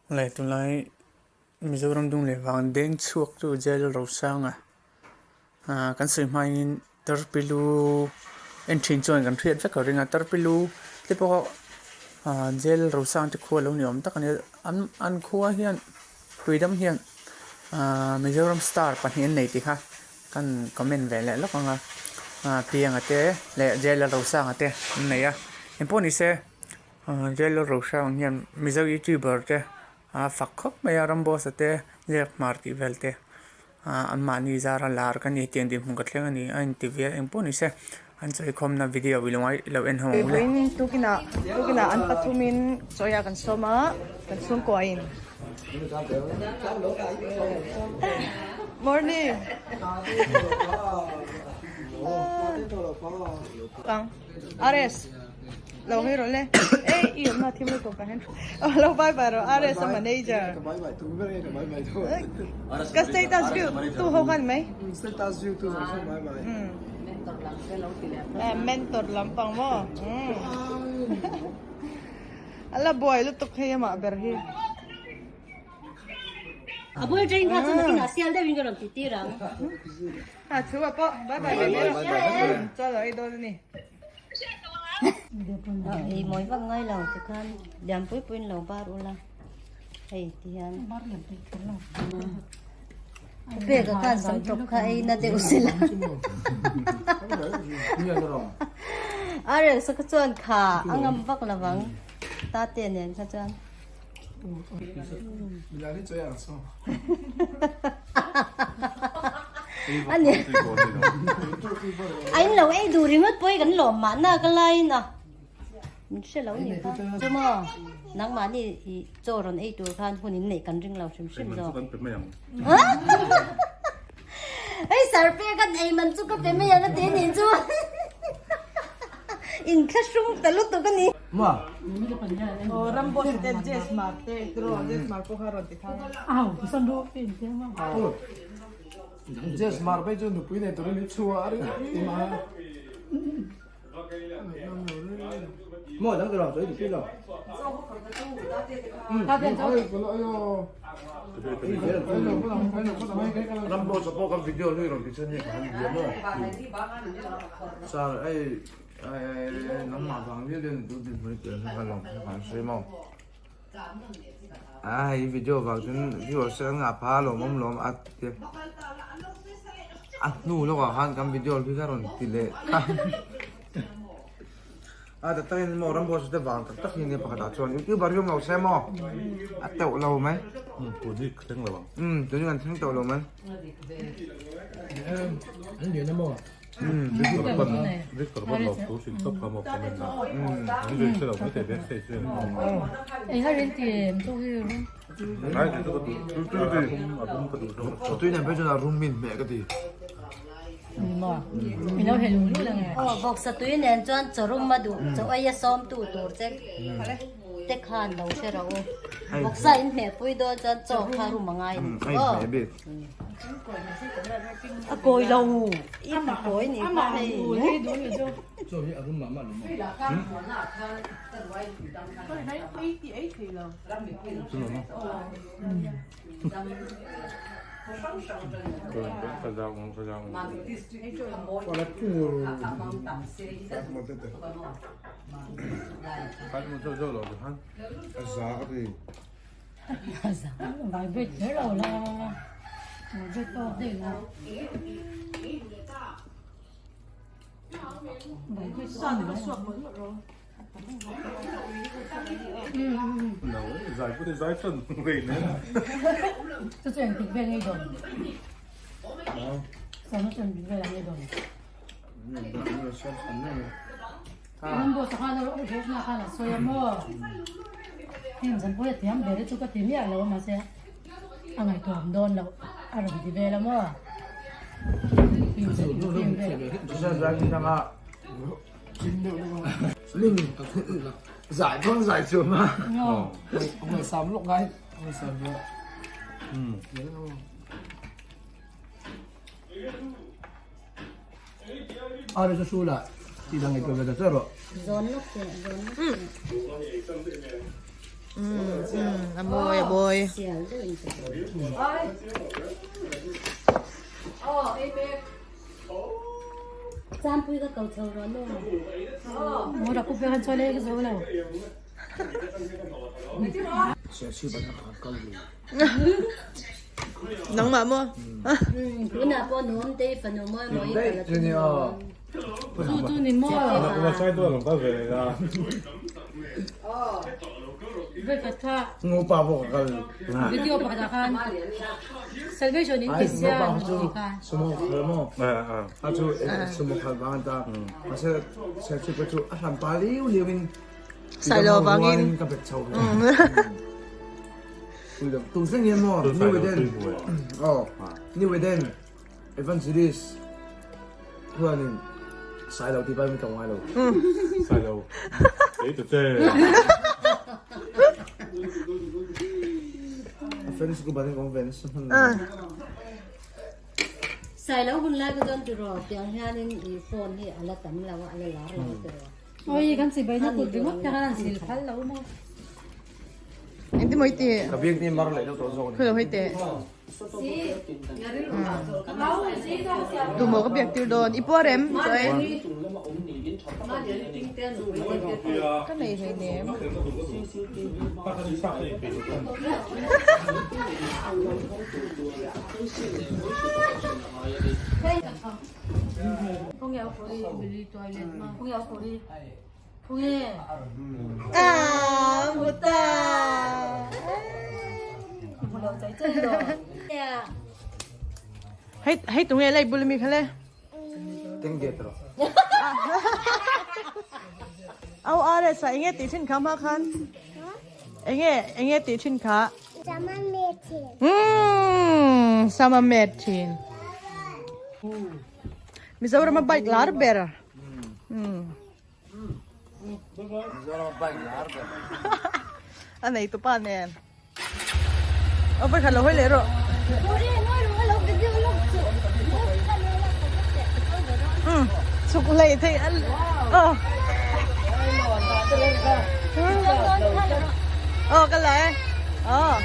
Leh tunlai Mizoram dung leh vang deng chhuak chu Jail Rosanga ah kan sawi hmain Tarpilu en thin chuan kan hriat vek a ring a Tarpilu te pawh ah Jail Rosanga te khua lo ni awm tak a ni a an an khua hian Tuidam hian ah Mizoram star pahnih an nei tih kha kan comment ve leh lawk ang a ah Pianga te leh Jail Rosanga te an nei a engpawh ni se. Jail Rosang hian Mizo youtuber te a fak khawp mai a Ramboss a te Ziak Hmar tih vel te ah anmahni zara lar ka ni tiang dinhmun ka thleng a ni a inti vial eng pawh ni se an chawikhawmna video i lo ngai lo en ho ang u le. Vawiin tukinah tukinah an pathumin chawiah kan sawm a kan chhungkuain Morning Kang RS Lo hi rawh le. Ei i awmna thim lutuk ka hen. Lo bye bye rawh RS a manager. Ka bye bye tu ber nge ka bye bye tu. Ka status view tu ho khan mai. Status view tu zawng zawng bye bye. Mentor lam te lo ti leh. Mentor lampang maw. Ala buai lutuk hei amah ber hi. A bul train kha chu nakinah sial deuhin ka rawn ti tir ang. Ha chu a pawh bye bye ve mai rawh. Chaw lo ei dawn a ni. Ei mawi vak ngai lo tikhan lian pui puiin lo bar ula hei ti hian pek a khan sam tawp kha ei na deuh sela a reng sa kha chuan kha a ngam vak lovang tate nen kha chuan. Ani a in lo ei duh ringawt pawh hi kan lawm mahna ka laiin a min hre lo ni kha chu maw nangmahni i chaw rawn ei tur khan hun in neih kan ring lo hrim hrim zawk hei sarpe kan ei man chu ka pe mai ang a ti anih chu inthlahrung ta lutuk a ni. Aw Ramboss te Jess Hmar te tiraw Jess Hmar pawh kha rawn ti thang a. Jess Hmar phei chu nupui nei turin i chhuah a ring ema. Maw dang tiraw chawi duh lo. Ramboss pawh kan video hlui rawn ti chhan hi ka han bia maw. Sir hei nangmah vang viau hian tu din hmui tur hi ka lawm ka sawi maw. A hei video vang chuan viewers te kan ngah phah a lawmawm lawm a ti a hnu lawkah khan kan video hlui kha rawn ti leh ta. A tak takin maw Ramboss te vang tak tak hi nia pakhatah chuan youtuber hi awm lo se maw a teuh lo mai. Tun hi thleng lo ang. Tun hi kan thleng teuh lo mai. An lian a maw? Victor pawn lo thu hrilh tawp kha maw comment a. An zui hre lo mai thei beng stage vel. Ei har in ti em chu hi rum. Ngai ti chu ka duh. A rum ka duh zawk. Tui nen phei chuan a rum min hmeh ka ti. Vawksa tui nen chuan chaw rum a duh chaw ei a sawm tu tur che te khan lo hre rawh u. Vawksa in hmeh pui dawn chuan chaw kha rum a ngai ni chu aw. A kawi lo i a kawi ni kha hei. Chaw hi a rum mah mah lo maw? Zai pawn zai chuam a. Sam lawk ngai. Sam lawk. A ri chu su la ti dang ei tur ve ta che rawh. Zawn lawk che zawn lawk che. A mawi a mawi. Champui ka ko chho rawh nu. Nangmah maw? Tunah pawh nuam te i fanu mawi mawi ka la tum dawn. Sailo vangin. Evangelist huanin Sailo tih pai min ko ngai lo. Sailo. Ei ta che. A fans ku ban kong ven sa hman. Sailo hun lai ka chuan tiraw tiang hianin i phone hi a la tam lo a, a la lar lo tiraw. Oi kan chibai na kut ringawt te khan an sil phal lo maw. Engti maw i tih? Ka biak ni mar leh deuh tawh zawk ni. Khawi lo hei teh. Duh maw ka biak tir dawn. I puar em? Chawi. Ka nei hlei nem. Ah, muta. Hei hei tunge lai bul mi khale. Teng ge tro. Au are sa enge ti thin kha ma khan. Enge enge ti thin kha. Sama me thin. Sama me thin. Mizoram a bike lar ber. A nei tu pa nen. Aw pakhat lo hawi leh rawh. Chhuk hlei thei a aw. Aw ka la e. Aw.